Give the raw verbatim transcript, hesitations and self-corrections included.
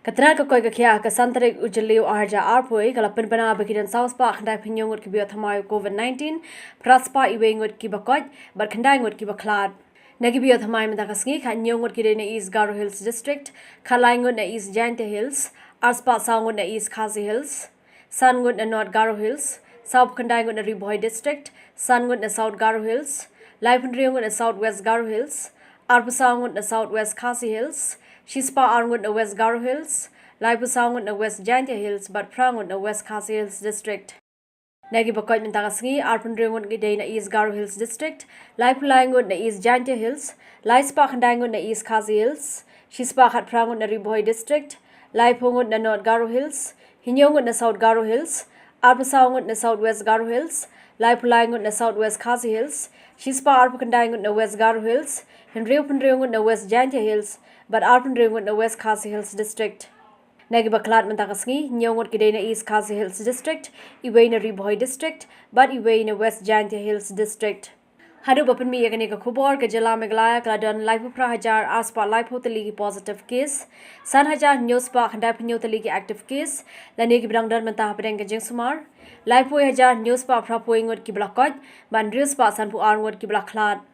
Ka tnat ka koit ka khiah ha ka san tarik u Jylliew ar hajar arphew ka la pynbna ba ki don saw spah khyndai phew hynñiew ngut kiba ïoh thymmai u COVID nineteen, phra spah iwei ngut kiba koit bad khyndai ngut kiba khlad. Na kiba ïoh thymmai mynta ka sngi, khathynñiew ngut ki dei na East Garo Hills District, khatlai ngut na East Jaintia Hills, ar spah saw ngut na East Khasi Hills, san ngut na North Garo Hills, saw phew khyndai ngut na Ri Bhoi District, san ngut na South Garo Hills, lai phew hynriew ngut na South West Garo Hills, ar phew saw ngut na South West Khasi Hills, shi spah ar ngut na West Garo Hills, lai phew saw ngut na West Jaintia Hills bad phra ngut na West Khasi Hills District. Na kiba koit mynta ka sngi, ar phew hynriew ngut ki dei na East Garo Hills District, lai phew lai ngut na East Jaintia Hills, lai spah khyndai ngut na East Khasi Hills, shi spah khatphra ngut na Ri Bhoi District, lai phew ngut na North Garo Hills, hynñiew ngut na South Garo Hills, ar phew saw ngut na South West Garo Hills, lai phew lai ngut na South West Khasi Hills, shi spah ar phew khyndai ngut na West Garo Hills, hynriew phew hynriew ngut na West Jaintia Hills bad ar phew hynriew ngut na West Khasi Hills District. Na kiba khlad mynta ka sngi, hynñiew ngut ki dei na East Khasi Hills District, iwei na Ri Bhoi District bad iwei na West Jaintia Hills District. Haduh ba pynmih ïa kane ka khubor, ka jylla Meghalaya ka la don lai phew phra hajar ar spah lai phew tylli ki positive case, san hajar hynñiew spah khyndai phew hynñiew tylli ki active case, lane kiba dang don mynta hapdeng ka jingsumar, lai phew wei hajar hynñiew spah phra phew wei ngut kiba la koit bad hynriew spah san phew ar ngut kiba la khlad.